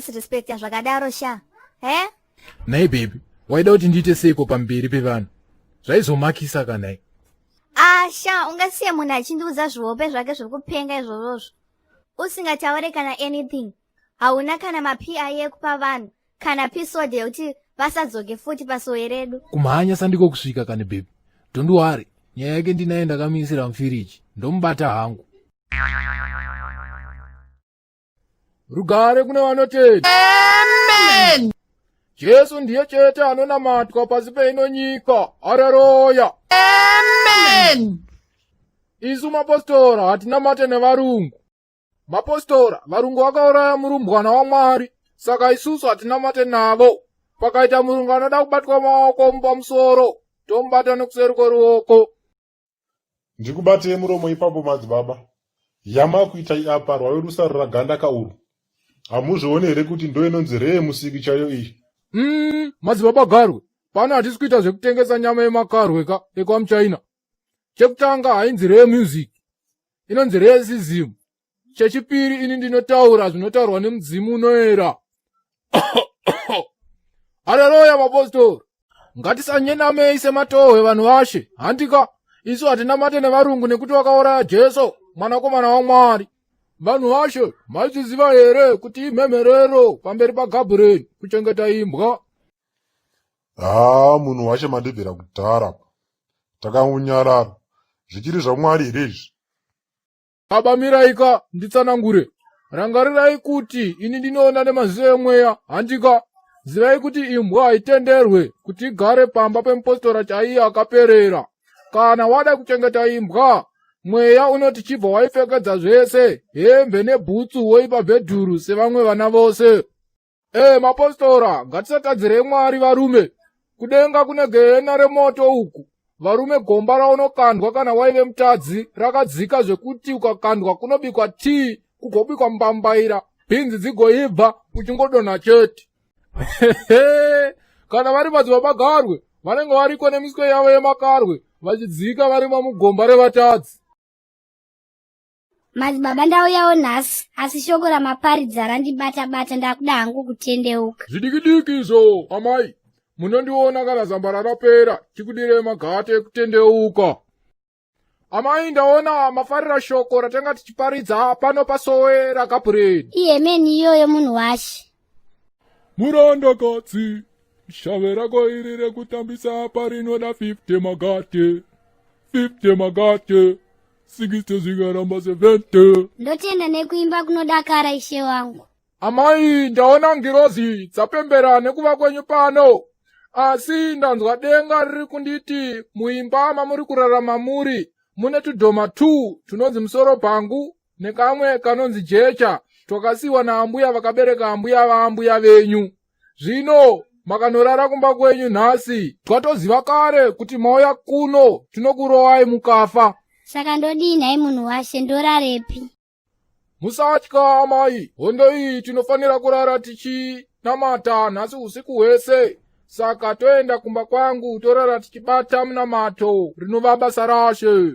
kundidisrespecta zvakadaro sha he Nhai baby, waida kuti ndiite seiko pamberi pevanhu? Zvaizomakisa ka nhai? Ah sha ungasiye munhu achindiudza zvihope zvake zvekupenga izvozvozvo usingataure kana anything. Hauna kana maPI ekupa vanhu kana pisode yekuti vasadzoke futi pasowe redu. Kumhanya sandiko kusvika kani baby. Don't worry, nyaya yake ndinaye ndakamuisira mufiriji. Ndomubata hangu. Rugare kune vanotenda. Amen. Jesu ndiye chete anonamatwa pasi peino nyika. Haleluya. Amen. Isu mapostora hatinamate nevarungu. Mapostora, varungu vakauraya murumbwana waMwari, saka isusu hatinamate navo. Pakaita murungu anoda kubatwa maoko pamusoro, tomubata nekuseri kweruoko. Ndikubatei muromo ipapo madzibaba. Yamakuita apa rwave rusarura ganda ka urwu. Hamuzvioni here kuti ndo inonzi ree musiki chaiyo iyi? Madzibaba Garwe, pano hatisi kuita zvekutengesa nyama yemakarwe ka ekwamuchina. Chekutanga hainzi ree music, inonzi racism. Chechipiri ini ndinotaura zvinotaurwa nemudzimu unoera. Haleluya mapostori. Ngatisanyenamei sematohwe vanhu vashe. Handika isu hatinamate nevarungu nekuti vakauraya Jesu mwanakomana waMwari. Vanhu vashe maizviziva here kuti imhemherero pamberi paGabriel kuchengeta imbwa? Haa munhu washe mandibvira kudhara. Takangunyarara. Zvichiri zvaMwari here izvi? Baba miraika nditsanangure. Rangarirai kuti ini ndinoona nemaziso emweya, handika? Zivai kuti imbwa haitenderwe kuti igare pamba pemupostora chaiye akaperera. Kana wada kuchengeta imbwa, mweya unoti chibva waipfekedza zvese, hembe nebhutsu woipa bhedhuru sevamwe vana vose. Ee mapostora, ngatisatadzirei Mwari varume. Kudenga kune gehena remoto uku. Varume gomba raunokandwa kana waive mutadzi rakadzika zvekuti ukakandwa kunobikwa tii kugobikwa mbambaira bhinzi dzigoibva uchingodonha chete. Kana vari madzibaba Garwe vanenge variko nemiswe yavo yemakarwe vachidzika varimo mugomba revatadzi. Madzibaba ndauyawo nhasi asi shoko ramaparidza randibata bata ndakuda hangu kutendeuka. Zvidikidiki izvo amai munondiona kana zambara rapera chikudirei magate ekutendeuka. Amai ndaona mafarira shoko ratanga tichiparidza pano pasowe raGabriel. Ihemeni iyoyo munhu washe. Murandakadzi, shave rako iri rekutambisa apa rinoda 50 magate. 50 magate. 60 zvikaramba 70. Ndotenda nekuimba kunodakara ishe wangu. Amai, ndaona ngirozi dzapembera nekuva kwenyu pano. Asi ndanzwa denga riri kunditi muimba mamuri kurarama muri mune tudhoma 2 tunonzi musoro bhangu nekamwe kanonzi jecha twakasiiwa naambuya vakabereka ambuya vaambuya venyu. Zvino makanorara kumba kwenyu nhasi twatoziva kare kuti mauya kuno tinokurowai mukafa. Saka ndodii nhai munhu washe ndorarepi? Musatya amai, hondo iyi tinofanira kurara tichinamata nhasi usiku hwese. Saka toenda kumba kwangu torara tichibata munamato rinova basa rashe.